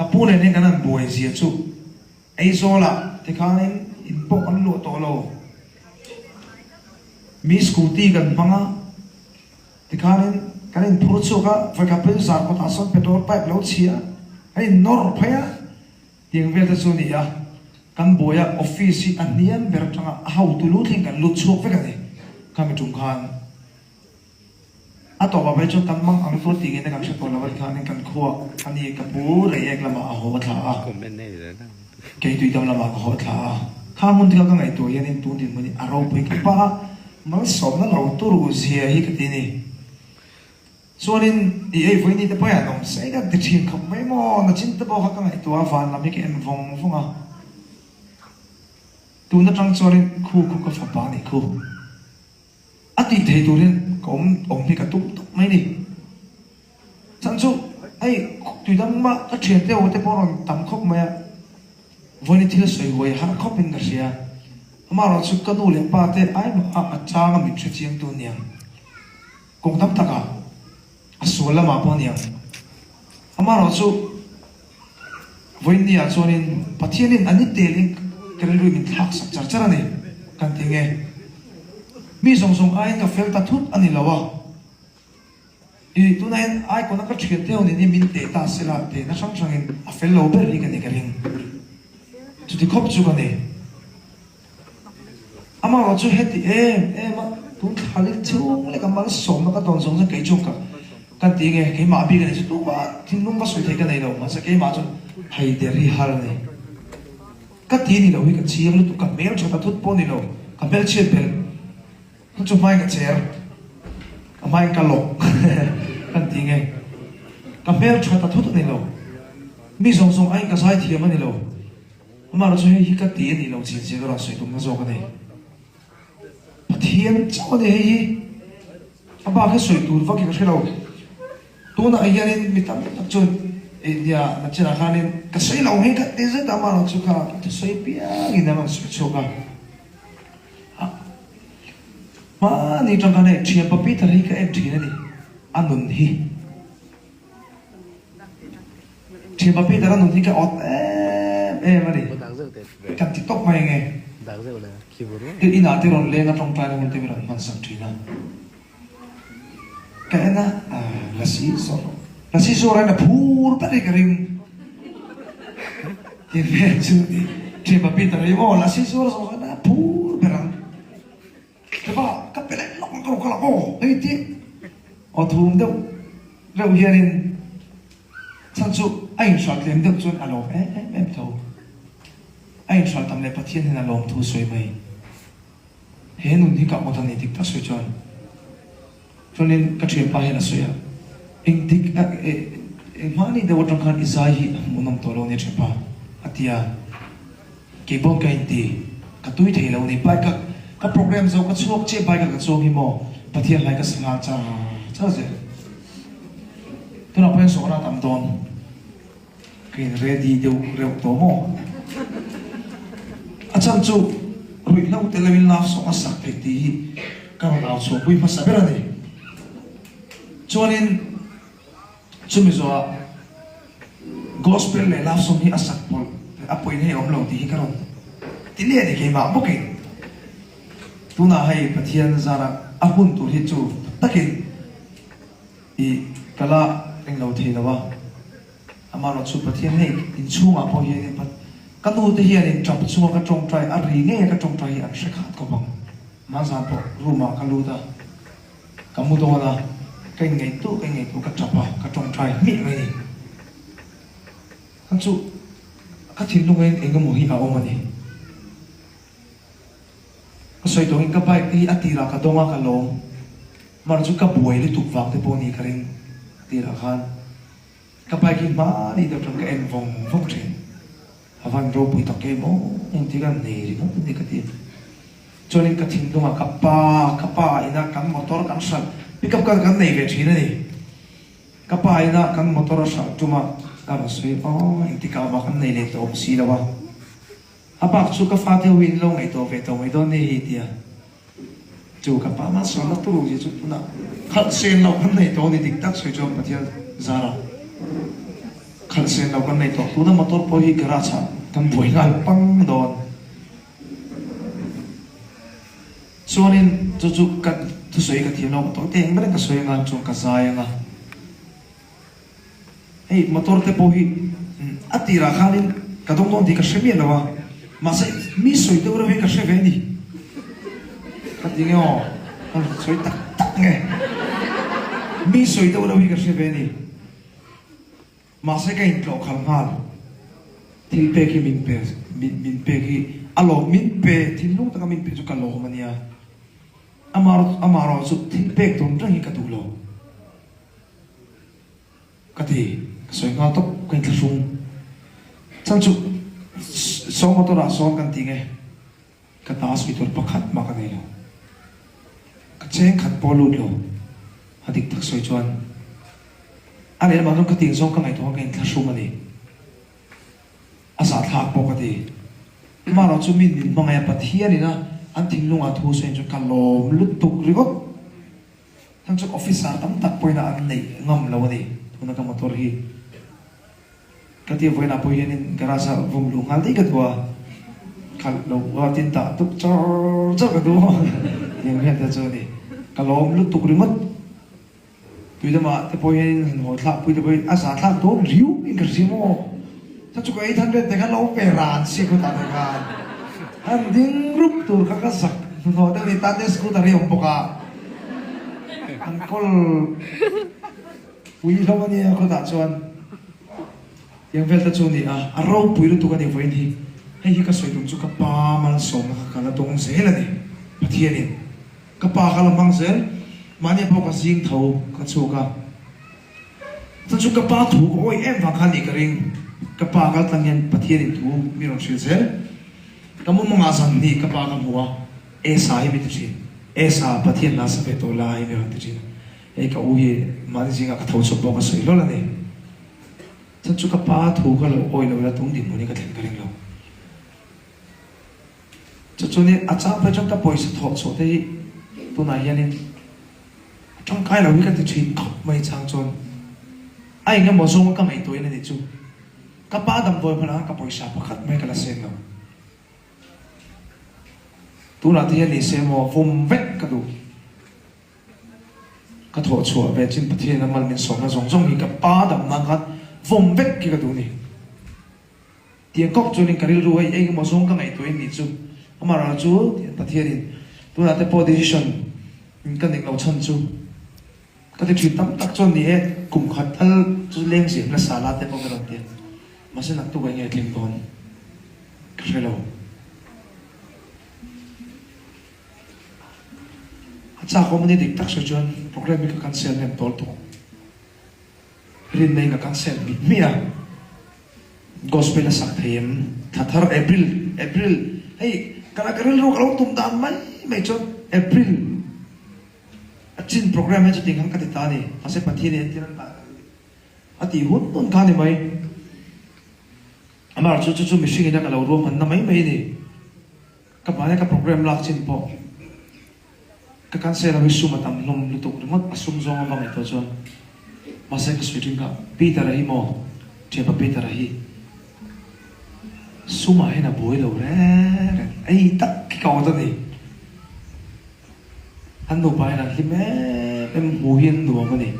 Ka pu nen hian kan han buai zia chu Aizawlah tikhanin in pawh kan luah tawh lo. Mi scooty kan hmang a, tikhanin kan inphur chhuak a, vawikhat pawhin zar kawtah sawn petrol pipe lo chhia a, kan innawr phei a, tiang vel te chu a ni a. Kan buai a, office hi a hniam ber atanga a hotu lu thleng kan lut chhuak vek a ni, khami tum khan. A tawpah phei chuan kan mang ang tur tih ngei na kan hre tawh lo a tikhanin kan khua a ni ka pu Reiek lamah a haw thla a, kei Tuidam lamah ka haw thla a. Kha hmun te kha ka ngaihtuah hianin tun dinhmun hi a ropui ka pa a, malsawmna lo turu zia hi ka ti a ni. Chuanin i ei vawiini te pawh hian awm sei ka ti thin khawp mai maw, nachin te pawh kha ka ngaihtuah a van lam hi ka en vawng vawng a. Tun atang chuanin khu khu ka fapa a nih khu. A tih thei turin ka awm awm hi ka tum tawp mai ni. Chhan chu hei tui dang mah ka thian te ho te pawh rawn tam khawp mai a, vawiin thil sawi huai har khawp in ka hria. Amaherawh chu ka nu leh pa te ai mah a a chang a min hre chiang tu aniang. Kawng tam takah a sual lamah pawh aniang. Amaherawh chu Vawiinniah chuanin Pathianin a ni telin ka rilru min thlak sak char char a ni, kan ti nge. Mi zawng zawng aiin ka fel ta thut a ni lo a. I tunah hian icon a ka thian te ho nen hian min teh ta sela tehna hrang hrangin a fel lo ber hi ka ni ka ring. Chuti khawp chu ka ni. Amaherawh chu heti em em a, tun thla leh chhung leh ka malsawmna ka dawn zawng chuan kei chu ka kan ti nge, keimah bik a ni chu tumah thinlung va sawi thei ka nei lo, mahse keimah chuan hei der hi har a ni. Ka ti ni lo hi ka chiang lutuk, ka hmel tha ta thut pawh ni lo, ka hmelchhiat belh chu chu hmain ka cher, ka hmain ka lawk kan ti nge, ka hmel tha ta thut a ni lo, mi zawng zawng aiin ka zaithiam a ni lo. Amaherawh chu hei hi ka ti a nih loh chin zia ka rawn sawi tumna zawk a ni. Pathian chauh a ni hei hi. A bak hi sawi tur vak hi ka hre lo. Tunah hianin mi tam tak chuan nia nachinah khanin ka sawi lo hi ka ti zet a, amaherawh chu kha ka thusawi piangin an rawn sawi chhuak a. Hmani tang khan hei thianpa Peter hi ka en thin a ni, a nun hi. Thianpa Peter a nun hi ka awt em em a ni. Kan ti tawp mai nge. Tin inah te rawn leng a tawngtai na hun te min rawn hman sak thin a. Ka en a, Lasi zawr Lasi zawr hian a phur ber hi ka ring. Tin vel chu Thianpa Peter hi maw Lasi zawr zawr hian a phur ber ang. Ka ka pe leh lawk ka lo kal ang aw hei tih aw thum deuh reuh hianin chhan chu a inhralh tlem deuh chuan a lawm em em em tho. A inhralh tam leh Pathian hian a lawm thu sawi mai. He nun hi ka awt a ni dik tak sawi chuan. Chuanin ka thianpa hian a sawi a, Engtik a engmahni deuh atang khan i zai hi a hmuhnawm tawh lo nia thianpa, a ti a. Keipawh ka inti, ka tui thei lo ni, bike a ka program zo ka chhuak chiah bike a ka chuang hi maw Pathian hlai ka sa nghal char char zel. Tunah pawh hian sawhna a tam dawn. Ka in ready deuh reuh tawh maw? A chhan chu ruihhlo tel loin love song a sak theih tih hi ka rawn au chhuahpui hmasa ber a ni. Chuanin chumi zawhah gospel leh love song hi a sak pawlh a pawina hi a awm lo tih hi ka rawn ti leh a ni keimah bawkin. Tunah hei Pathian zara a hun tur hi chu takin I ka la englo thei lo a, amaherawh chu Pathian hei inchhungah pawh hianin ka nu te hianin tap chunga ka tawngtai a ri ngei a ka tawngtai hi an hre khat khawp ang. Hmanzan pawh room ah ka lut a, ka mu dawn a, ka inngaihtuah ka inngaihtuah ka tap a, ka tawngtai hmiah mai a ni. Kha chu ka thinlungin engemaw hi a awm a ni. Ka sawi tawngin ka bike te hi a tirah ka dawng a ka lawm. Mar chu ka buai lutuk vang te pawh ni ka ring a tirah khan ka bike hi hmani deuh chuan ka en vawng vawng thin. A van ropui tak em aw engtik a nei ringawt a ni ka ti. Chuanin ka thinlungah ka pa ka pa ina kan motor kan hralh pick up kha kan nei ve thin a ni. Ka pa ina kan motor a hralh tum a ka rawn sawi aw engtikah vah kan nei leh tawh awm si lo a. A bak chu ka fate ho in lo ngaihtuah ve tawh mai dawn ni hi tia chu ka pa malsawmna turu zia chu tunah khalh sen loh kan nei tawh a ni dik tak sawi chuan Pathian zara. Khalh sen lo kan nei tawh. Tuna motor pawh hi garage ah kan buai nghal pang dawn. Chuanin chu chu ka thusawi ka thiam lo ka tawi te eng ber ka sawi anga chuan ka zai anga. Hei motor te pawh hi a tirah khanin ka dawng dawn tih ka hre miah lo a, mahse mi sawi deuh reuh hi ka hre ve a ni. Ka ti nge aw, ka sawi tak tak nge. Mi sawi deuh reuh hi ka hre ve a ni. Mahse ka intlawh khalh nghal. Thil pek hi min pe, min pek hi a lawm, min pe thinlung taka min pe chu ka lawm a nia. Amaherawh chu thil pek dawn reng hi ka duh lo. Ka ti, ka sawi nghal tawp, ka inthlahrung. Chhan chu saw motor ah sawn kan ti nge, ka ta sawi tur pakhat mah ka nei lo. Ka cheng khat pawh lut lo, a dik tak sawi chuan. A lehlamah chuan ka tih zawng ka ngaihtuah khan ka inthlahrung a ni. A zahthlak pawh ka ti. Amaherawh chu min min hmangaih a, Pathian ina an thinlungah thu sawiin chuan ka lawm lutuk ringawt. Heng chu officer tam tak pawhin an neih ngam lo a ni. Tuna ka motor hi ka tia vawiinah pawh hianin garage ah vawm luh nghal daih ka duh a, khalh lo a tin dah tuk char char ka duh a tiang hian te chu a ni. Ka lawm lutuk ringawt. Tui lamah te pawh hianin han haw thlak pui te pawhin a za thlak dawn riu in ka hria maw. Chuan chu ka ei than vel te khan lo pe ran si khawtah te khan han ding rup tur kha ka zak hnuhnawh deuh a ni. Tante scooter hi a awm bawk a. An kawl pui hlawm a nia khawtah chuan tiang vel te chu a ni a, a ropui lutuk a ni vawiin hi. Hei hi ka sawi tum chu ka pa malsawmna kha ka la dawng zel a ni Pathianin ka pa ka la hmang zel mahni pawh ka zing tho ka chhuak a chuan chu ka pa thu ka awih em vang kha a nih ka ring ka pa kal tlang hian Pathianin thu mi rawn hrilh zel ka mumangah zan hnih ka pa ka hmu a. Esa hi mi ti thin. Esa, Pathian la sa ve tawh la hi mi rawn ti thin a. Hei ka u hi mahni zingah ka tho chhuak pawh ka sawi hlawl a ni. Chuan chu ka pa thu ka lo awih lo ila tum dinhmun hi ka thlen ka ring lo. Chu chuanin a chang phei chuan ka pawisa thawh chhuah te hi tunah hianin a tangkai lo hi ka ti thin khawp mai chang chuan a engemaw zawnga ka ngaihtuahin a ni chu. Ka pa damdawi hmanah khan ka pawisa pakhat mai ka la seng lo. Tunah te hian ni se maw vawm vek ka duh. Ka thawh chhuah ve chin Pathian a mal min sawmna zawng zawng hi ka pa dam nan khan vawm vek hi ka duh ni. Tiang kawp chuanin ka rilru hei eng emaw zawng ka ngaihtuah in nih chu. Amaherawhchu chu tiang Pathianin tunah te pawh decision ka ning lo chhan chu ka ti thin tam tak chuan ni e kum khat tal chu leng zir nasa la te pawh ka rawn ti a. Mahse naktuk ah enge tling dawn? Ka hre lo. A chak awm a ni dik tak sawi chuan program hi ka cancel hnem tawl tuk. Rinna in ka cancel hmih hmih a. Gospel a sak thei em? Thla thar April, April, hei ka ka rilru ka lo tum dan mai mai chuan April a chin program hi chuti khan ka ti ta a ni. Mahse Pathian in entir an dah a tih hun hun kha a ni mai. Amah chu chu chu mihring ina ka lo ruahmanna mai mai a ni. Ka hmaia ka program lak chin pawh ka cancel ho hi sum a tam hlawm lutuk ringawt a sum zawng avang ngaihtuah chuan mahse ka sawi thin kha Peter-a hi maw thianpa Peter-a hi sumah hian a buai lo reng reng ei tak hi ka awt a ni. An nupa hian an hlim em em hmuh hi an nuam a ni.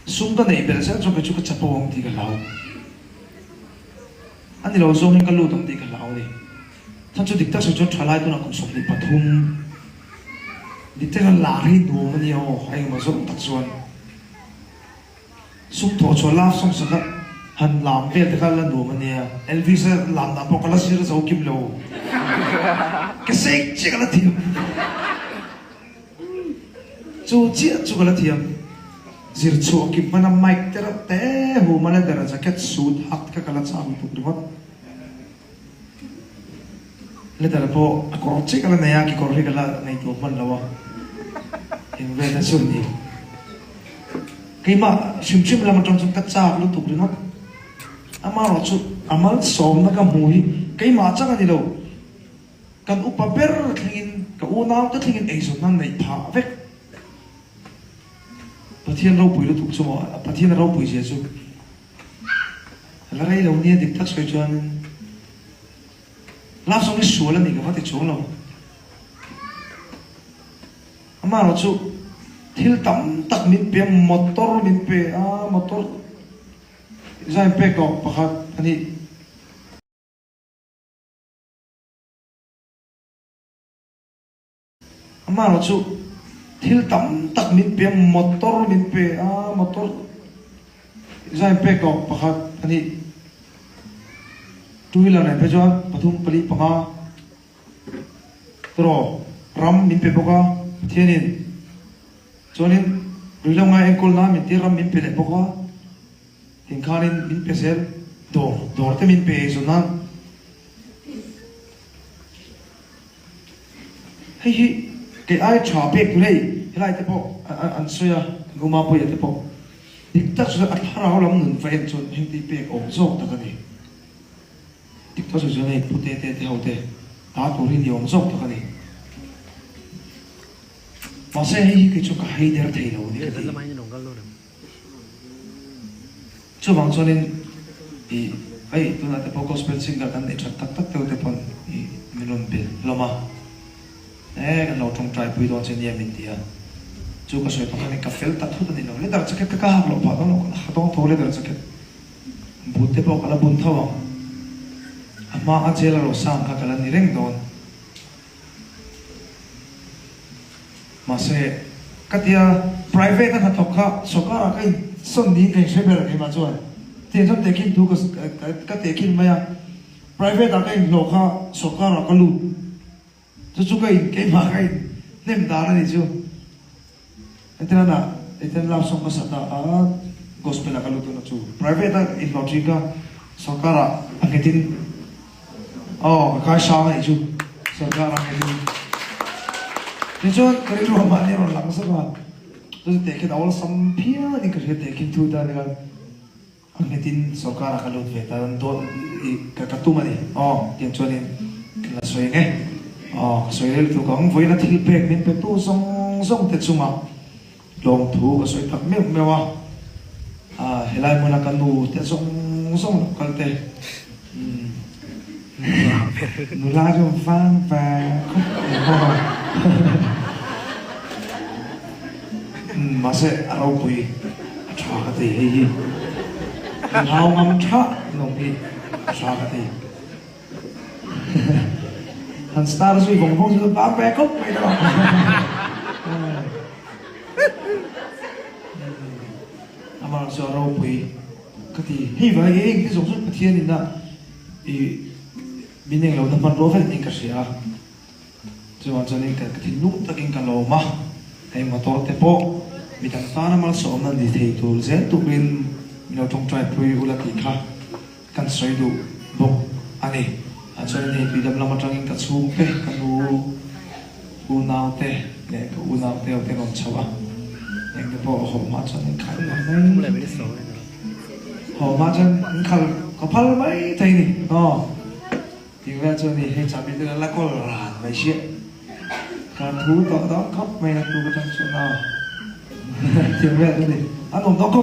Sum ka neih belh zel chuan kei chu ka chapo ang tih ka hlau. A ni lo zawngin ka lut ang tih ka hlau a ni. Chhan chu dik tak sawi chuan thalai tunah kum 23 dik taka lar hi nuam a nia aw, a engemaw zawng tak chuan sum thawh chhuah love song sak a han lam vel te kha la nuam a nia. Elvis a lam dan pawh ka la zir zo kim lo. Ka sek chiah ka la thiam. Chu chiah chu ka la thiam. Zir chhuah kim hmana mic te reuh te hum a leather a jacket suit hak te kha ka la chak lutuk ringawt. Leather pawh a kawr chiah ka la nei a, kekawr hi ka la ngaihtuah hman lo a. Eng vel te chu a ni. Keimah hrim hrim lam atang chuan ka chak lutuk ringawt. Amaherawh chu a malsawmna ka hmu hi keimah chang a ni lo. Kan upa ber thlengin, ka unaute thlengin eizawnna neih phah vek. Pathian ropui lutuk chu maw, Pathian a ropui zia chu a la rei lo nia dik tak sawi chuanin love song hi sual a ni ka va ti chuang lo. Amaherawh chu thil tam tak min pe a, motor min pe a, motor zai pek tawh pakhat a nih. Amaherawh chu thil tam tak min pe a, motor min pe a, motor zai pek tawh pakhat a nih. Two wheeler nen phei chuan pathum pali panga tawh ram min pe bawk a, Pathianin chuanin ruihhlo ngai enkawl nan min tir ram min pe leh bawk a, tinkhanin min pe zel dawr dawr te min pe eizawn nan. Hei hi kei ai tha pek tur hei helai te pawh an sawi a, kan uma pawia te pawh dik tak chuan a thlarau lam nun va en chuan heng te hi pek awm zawk tak a ni. Dik tak chuan hei pu te te te ho te ta tur hi ni awm zawk tak a ni. Mahse hei hi kei chu ka hei der thei lo a ni ka ti. Chuvang chuanin i hei tunah te pawh gospel singer kan neih that tak tak deuh te pawn i min rawn bel hlawm a, e kan lo tawngtai pui dawn che nia min ti a, chu ka sawi pah khan ka fel ta thut a ni lo, leather jacket kha ka hak loh phah dawn lo, ka ha dawng tho leather jacket but te pawh ka la bun tho ang, a hma a jail a rosang kha ka la ni reng dawn. Mahse, ka tia private a hnathawk kha sawrkarah ka insawn niin ka inhre ber keimah chuan tiang chuan tehkhin thu ka tehkhin mai a, private ah ka inhlawh kha sawrkarah ka lut chu chu ka in keimah ka in hnem dan a nih chu. Hetianah Ethan love song ka sa ta a, gospel ah ka lut tuna chu private a inhlawh thin ka sorkar ah a nghet in aw ka kai sang a nih chu sorkar ah a nghet in tichuan ka rilru ah mahni a rawn lang zauh a chu chu tehkhin a awlsam phian in ka hria tehkhin thu ta nia. A nghetin sorkar ah ka lut ve ta dawn i ka ka tum a ni. Aw, tiang chuanin ka la sawi ang e. Aw, ka sawi rel tluk ang. Vawiina thil pek min petu zawng zawng te chungah lawmthu ka sawi tak meuh meuh a. Ah, helai hmuna ka nu te zawng zawng lo kal te. Umm, nula chu vang vang khawp mai maw. Umm mahse a ropui a tha ka ti hei hi min hau ngam tha lawm hi a tha ka ti han star zui vawng vawng chu bang ve khawp mai tawh amah chu a ropui ka ti hei vai hi engti zawng zawng Pathian in a i min englo na hmanrua vek niin ka hria a. Chuvang chuanin ka thinlung takin ka lawm a, hei motor te pawh midang tana malsawmna ni thei tur zel tukin min lo tawngtai pui ula tih kha kan sawi duh bawk a ni. Ah chuanin hei tuidam lam atangin ka chhungte, ka nu unau te leh ka unau te ho te an rawn chho a, engte pawh haw hma chuan in khalh mai thei, haw hma chuan in khalh ka phal mai thei a ni aw. Tih vel chu a ni, hei chahbi te la kawl ran mai hriat. Ka thu tawh dawn khawp mai a, tu ka tang chuan aw. Tih vel chu a ni, a nuam dawn khawp.